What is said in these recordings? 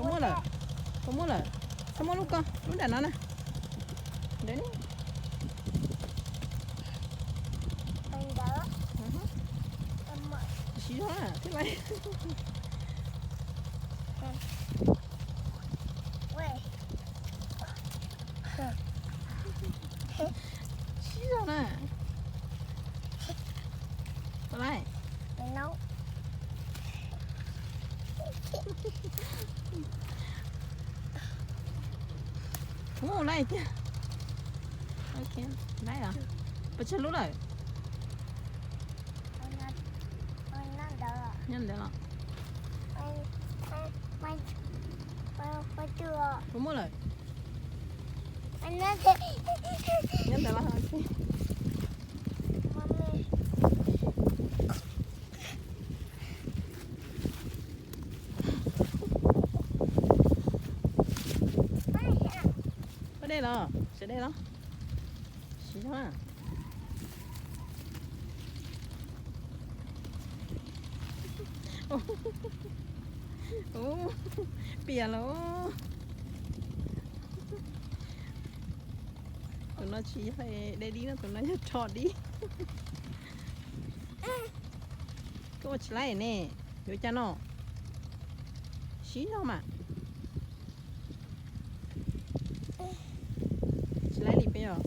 Muaj lawm, puas muaj lawm? Txhob muab lub ko, lub nram no na. Ntawd ne. Siv zog na, thiaj li. Siv zog na. Tau lawm. Ua lawm tiag. Ok, lawm os. Puas tsawg lub lawm? Nyob ntawd los? Puas muaj lawm? Nyob ntawd los? Ok. Ua dej los, siv dej los. Siv zog. Ua, piam los. Tus no tsis yog dej dib no, tus no yog rho dib. Koj ua tsis laib ne, yuav cas no? Siv zog mas. Tsis laib li peb os.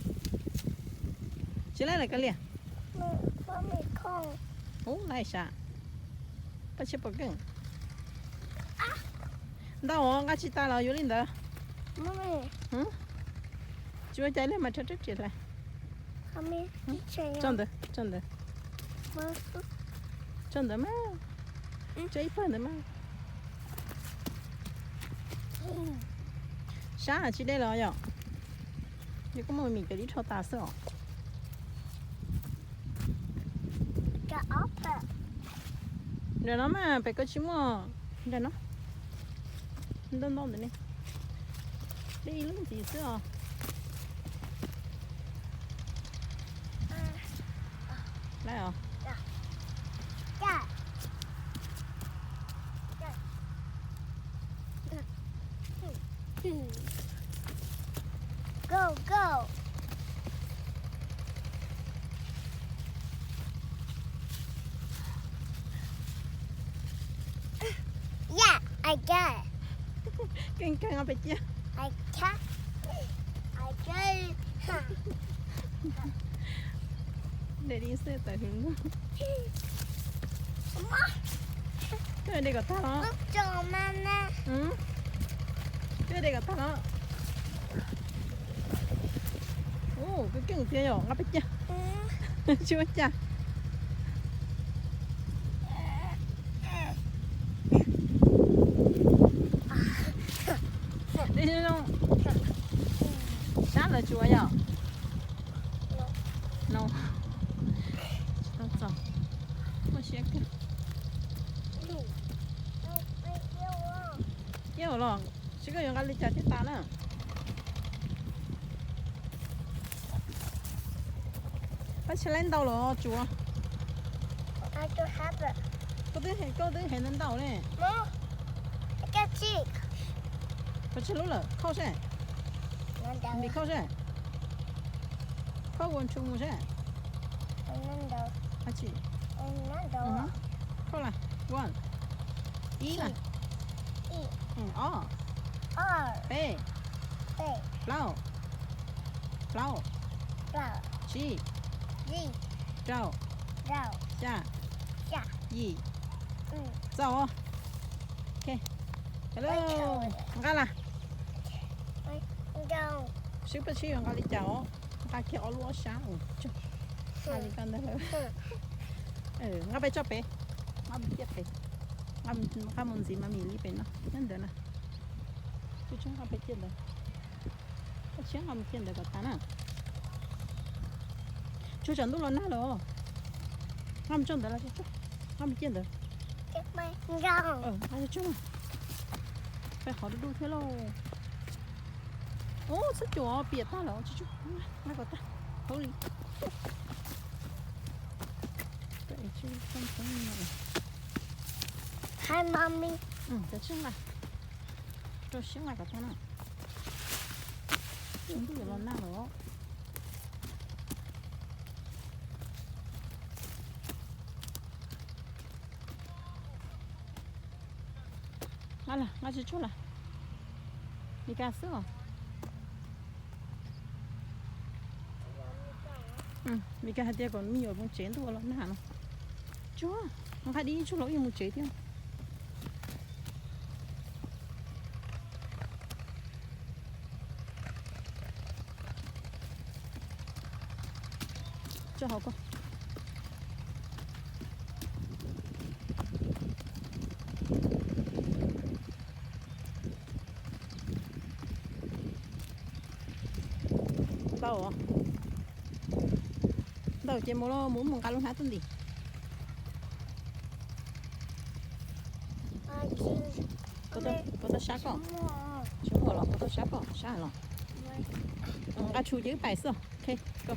Tsis laib lawm koj liam. Ub, laib sav. Paj Tshiab puas keej? Ntau os, nqa tsis tas los yuav li ntawd. Tsis ua cas li mas rho rab riam hlais. Tso ntawd, tso ntawd. Tso ntawd mas. Tso ib pawg ntawd mas. Sab tsis dej los yom? Yog koj muaj mis cov dib rho tas xwb os. Nram no mas pem koj tsis muaj. Nram no. Ntau ntau ntawm ne. Dej ib lub ntxiv xwb os. Laib os. Go, go. Yeah, I got it. Keej kawg, peb ciaj. I got it. I got it. Dej dib xwb tawm hwv. Koj de kom tag los? Koj de kom tag los? Ub, koj keej tiag yom, nqa peb ciaj. Tsis ua cas. Dej zoo. Sab lawv tsuas yom? No. Tsis tau txaus. Muaj siab kawg. Iab los, seb koj yuav nqa li cas thiaj tas na. Paj Tshiab laib ntau los tsuas. Koj twb, koj twb hais ntau ntau ne. Puas tsawg lub lawm, khauj seb. Ntim khauj seb. Khauj one two mus seb. Khauj las, one, ib las, ob, peb, plaub, plaub, tsib, rau, xya, yim. Txaus. Ok, nqa las. Seb Paj Tshiab yuav nqa li cas os. Nqa kiag ob lub ob sab. Nqa li ko ntag lawm. Nqa pes tso pem. Nqa mus ciaj pem. Nqa mus ntxiv mas mis li pem no nyob ntawd na. Tsuag tsuag nqa pes ciaj ntawd. Koj tshiab nqa mus ciaj ntawd kom tas na. Tsuag tsam ntuj los nag lawm. Nqa mus tso ntawd los tsuag tsuag. Nqa mus ciaj ntawd. Nqa tsuag tsuag. Peb qhov dub dub thiab lauj. Ub, txhob cuam, piam tag lawm. Tsuag tsuag, nqa kom tag. Hauj li. Hi, mommy. Cov tshiab nqa. Siab nqa kom tag na. Ntuj los nag los. Nqa los, nqa tsis tsuag los. Mis Kas xwb os. Mis Kas hais tias kom me nyuam mus tsev ntuj los nag no. Tsuag, nqa dib tsuag los wb mus tsev thiab. Tso hauv ko. Ntau, ntau ces mus los mus, mus nqa lub hnab tuaj ntim. Puas tau sab koj? Tsis muaj los puas tau sab koj? Sab los. Nqa tshus ces wb pais xwb. Ok, go.